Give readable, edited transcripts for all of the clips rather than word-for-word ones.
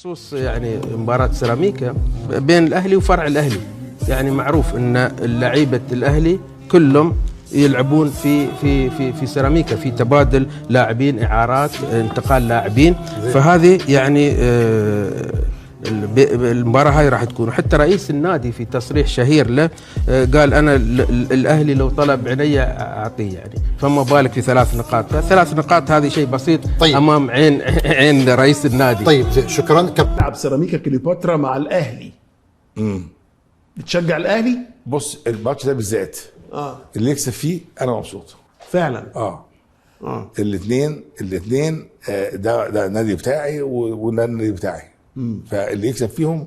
بخصوص يعني مباراة سيراميكا بين الأهلي وفرع الأهلي، يعني معروف أن لعيبة الأهلي كلهم يلعبون في في في في سيراميكا، في تبادل لاعبين، إعارات، انتقال لاعبين، فهذه يعني المباراة هاي راح تكون. وحتى رئيس النادي في تصريح شهير له قال أنا الأهلي لو طلب عيني أعطيه، يعني فما بالك في 3 نقاط، ف3 نقاط هذه شيء بسيط. طيب. أمام عين رئيس النادي. طيب شكرا. لعب سيراميكا كليوباترا مع الأهلي. بتشجع الأهلي؟ بص الماتش ده بالذات اللي يكسب فيه أنا مبسوط فعلا. الاثنين ده النادي بتاعي وده النادي بتاعي، فاللي يكسب فيهم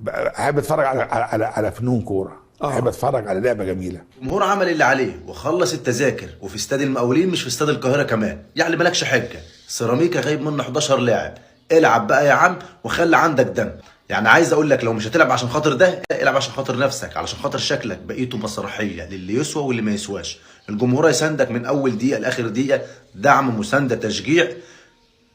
احب اتفرج على على على فنون كورة، احب اتفرج على لعبه جميلة. الجمهور عمل اللي عليه وخلص التذاكر، وفي استاد المقاولين مش في استاد القاهرة كمان، يعني مالكش حجه. سيراميكا غايب منه 11 لاعب، العب بقى يا عم وخلي عندك دم. يعني عايز اقول لك لو مش هتلعب عشان خاطر ده، العب عشان خاطر نفسك، علشان خاطر شكلك. بقيته مسرحية للي يسوى واللي ما يسواش. الجمهور هيساندك من اول دقيقة لاخر دقيقة، دعم، مساندة، تشجيع.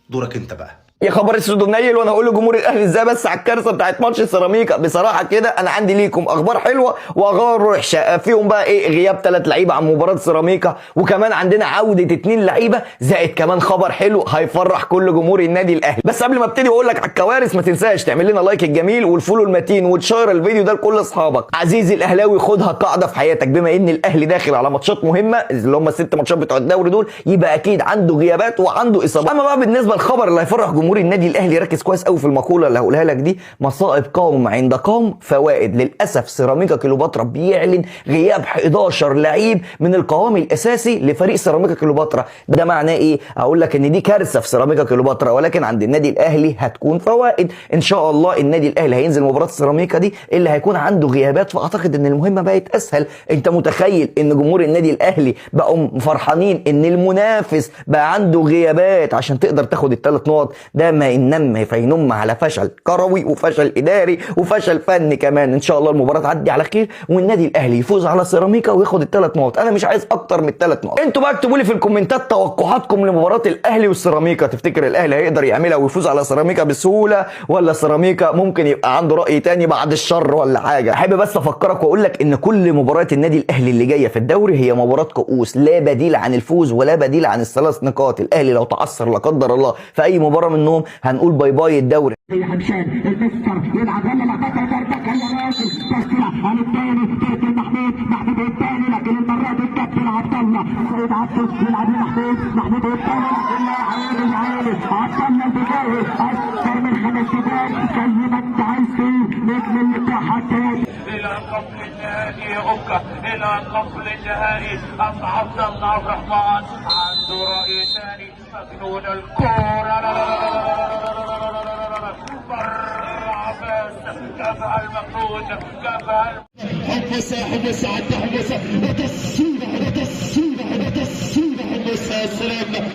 دورك انت بقى. يا خبر اسود ونيل. وانا هقول لجمهور الاهلي ازاي بس على الكارثة بتاعت ماتش سيراميكا. بصراحة كده انا عندي ليكم اخبار حلوة واخبار وحشة، فيهم بقى ايه؟ غياب 3 لعيبة عن مباراة سيراميكا، وكمان عندنا عوده 2 لعيبة، زائد كمان خبر حلو هيفرح كل جمهور النادي الاهلي. بس قبل ما ابتدي واقول لك على الكوارث، ما تنساش تعمل لنا like الجميل وال follow المتين وتشير الفيديو ده لكل اصحابك. عزيزي الاهلاوي، خدها قاعدة في حياتك، بما ان الاهلي داخل على ماتشات مهمة اللي هم ال6 ماتشات بتوع الدوري دول، يبقى اكيد عنده غيابات وعنده اصابات. اما بقى بالنسبة للخبر اللي هيفرح جمهور النادي الاهلي، ركز كويس قوي في المقولة اللي هقولها لك دي: مصائب قوم عند قوم فوائد. للاسف سيراميكا كليوباترا بيعلن غياب 11 لعيب من القوام الاساسي لفريق سيراميكا كليوباترا. ده معناه ايه؟ اقول لك ان دي كارثة في سيراميكا كليوباترا، ولكن عند النادي الاهلي هتكون فوائد ان شاء الله. النادي الاهلي هينزل مباراة سيراميكا دي اللي هيكون عنده غيابات، فاعتقد ان المهمة بقت اسهل. انت متخيل ان جمهور النادي الاهلي بقوا فرحانين ان المنافس بقى عنده غيابات عشان تقدر تاخد ال3 نقط؟ ده ما ينم فينم على فشل كروي وفشل اداري وفشل فني كمان. ان شاء الله المباراة تعدي على خير والنادي الاهلي يفوز على سيراميكا وياخد ال3 نقط. انا مش عايز اكتر من ال3 نقط. انتوا بقى اكتبوا لي في الكومنتات توقعاتكم لمباراة الاهلي والسيراميكا. تفتكر الاهلي هيقدر يعملها ويفوز على سيراميكا بسهولة، ولا سيراميكا ممكن يبقى عنده راي تاني بعد الشر ولا حاجة؟ احب بس افكرك واقول لك ان كل مباريات النادي الاهلي اللي جاية في الدوري هي مباراة كؤوس، لا بديل عن الفوز ولا بديل عن ال3 نقاط. الاهلي لو تعثر لا قدر الله في اي مباراة منهم هنقول bye bye الدوري. يا حمشان المستر يلعب يلا لخبطة دربك يا راجل، تسرع على الثاني تركي محمود، محمود الثاني، لكن المرة دي الكابتن عبد الله سيد عبده يلعب لمحمود، محمود الثاني، لكن يا عيني يا عيني عبد الله البداية اكثر من 5 دقايق زي ما انت عايز نجم الاتحاد. الى قبل النهائي اوكا، الى قبل النهائي. ام عبد الله عبد الرحمن عنده راي ثاني، مجنون الكورة. لا لا لا لا لا لا لا، بره عباس، جابها المجنون، جابها حمصه حمصه عدى حمصه وتصويبه وتصويبه وتصويبه حمصه. السلام.